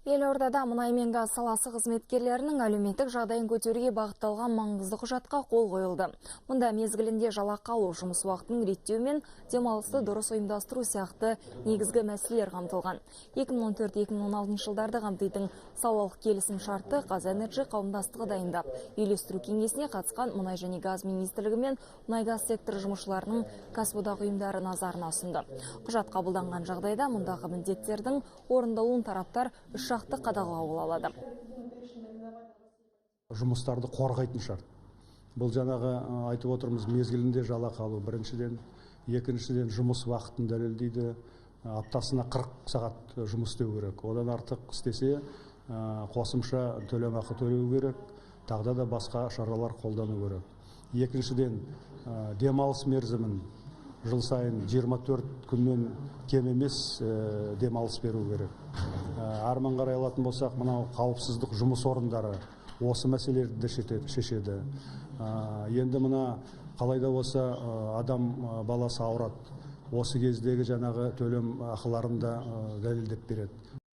Елордада мұнай мен газ саласы қызметкерлерінің әлеуметтік жағдайын көтеруге бағытталған маңызды құжатқа қол қойылды. Мұнда мезгілінде жалақы алу, жұмыс уақытын реттеу мен демалысты дұрыс ұйымдастыру сияқты негізгі мәселелер қамтылған. 2014-2016 жылдарды қамтитын салалық келісім шартты «ҚазЭнерджи» қауымдастығы дайындап, үйлестіру кеңесіне қатысқан Мұнай және газ министрлігі мен мұнай-газ секторы жұмысшыларының кәсіподақ ұйымдары назарына ұсынды. Құжат қабылданған жағдайда мұндағы міндеттердің орындалуын тараптар үш жақты қадағалауға алады. Жұмыстарды қорғайтын шарт. Бұл жаңағы айтып отырмыз, мезгілінде жалақы алу біріншіден, екіншіден, жұмыс уақытын дәлелдейді. Аптасына 40 сағат жұмыс істеу керек. Одан артық істесе, қосымша төлемақы төлеу керек, тағы да басқа шаралар қолдану керек. Екіншіден, демалыс мерзімін жыл сайын 24 күннен кем емес демалыс беру керек. Арман қарай алатын болсақ, мынау қауіпсіздік жұмыс орындары осы мәселелерді де шешеді. Енді мына қалай да болса, адам баласы ауырады. Осы кездегі жаңағы төлем ақыларын да дәлелдеп береді.